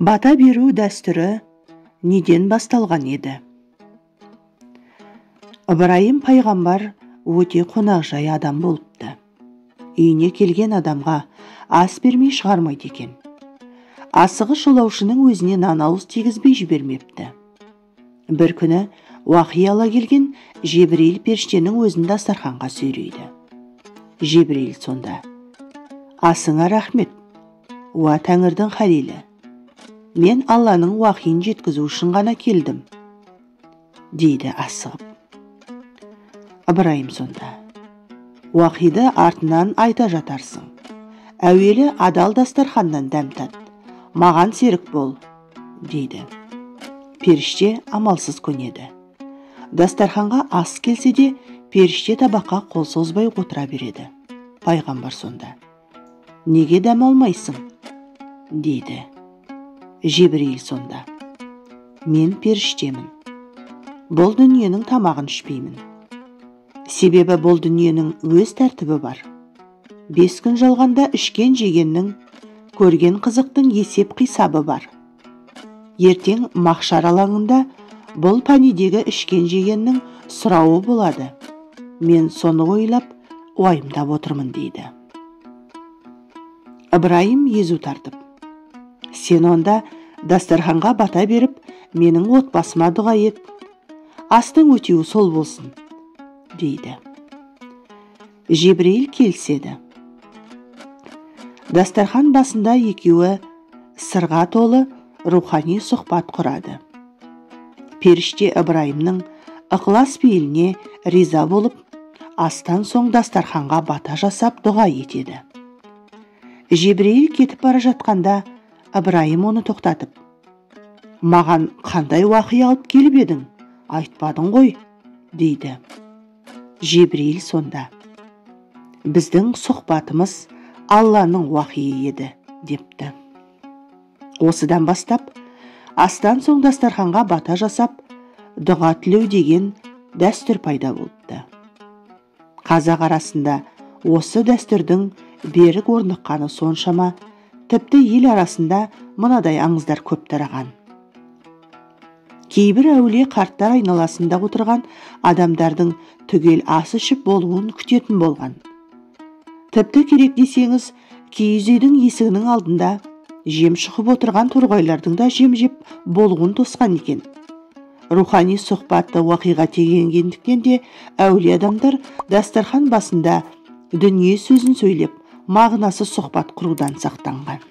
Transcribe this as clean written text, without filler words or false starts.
Бата беру дәстүрі неден басталған еді? Ыбырайым пайғамбар өте қонақжай адам болыпты. Үйіне келген адамға ас бермей шығармайды екен. Асығыс жолаушының өзіне нан ауыз тигізбей жібермепті. Бір күні уақи ала келген Жебірейіл періштенің өзін дастарханға сүйрейді. Жебірейіл сонда: «Асыңа рахмет, уа тәңірдің халилі. Мен Алланың уақиын жеткізу үшін ғана келдім», дейді асығып. Ыбырайым сонда: «Уақиды артынан айта жатарсың. Әуелі адал дастарханнан дәм тат, маған серік бол», дейді. Періште амалсыз көнеді. Дастарханға ас келсе де, періште табаққа қол созбай отыра береді. Пайғамбар сонда: «Неге дәм алмайсың?» дейді. Жебірейіл сонда: «Мен періштемін. Бұл дүниенің тамағын ішпеймін. Себебі бұл дүниенің өз тәртібі бар. 5 күн жалғанда ішкен жегеннің, көрген қызықтың есеп қисабы бар. Ертең махшар алаңында бұл пәнидегі ішкен жегеннің сұрауы болады. Мен соны ойлап, уайымдап отырмын», дейді. Ыбырайым езу тартып: «Сен онда дастарханға бата беріп, менің отбасыма дұға ет. Астың өтеуі сол болсын», дейді. Жебірейіл келіседі. Дастархан басында екеуі сырға толы рухани сұхбат құрады. Періште Ыбырайымның ықылас пейіліне риза болып, астан соң дастарханға бата жасап дұға етеді. Жебірейіл кетіп бара жатқанда Ыбырайым оны тоқтатып: «Маған қандай уақи алып келіп едің, айтпадың ғой», дейді. Жебірейіл сонда: «Біздің сұхбатымыз Алланың уақиы еді», депті. Осыдан бастап, астан соң дастарханға бата жасап, дұға тілеу деген дәстүр пайда болыпты. Қазақ арасында осы дәстүрдің берік орныққаны соншама, тіпті ел арасында мынадай аңыздар көп тараған. Кейбір әулие қарттар айналасында отырған адамдардың түгел ас ішіп болуын күтетін болған. Тіпті керек десеңіз, киіз үйдің есігінің алдында жем шұқып отырған торғайлардың да жем жеп болуын тосқан екен. Рухани сұхбатты уақиға тегенгендіктен де әулие адамдар дастархан басында дүние сөзін сөйлеп, мағынасы сұхбат құрудан сақтанған.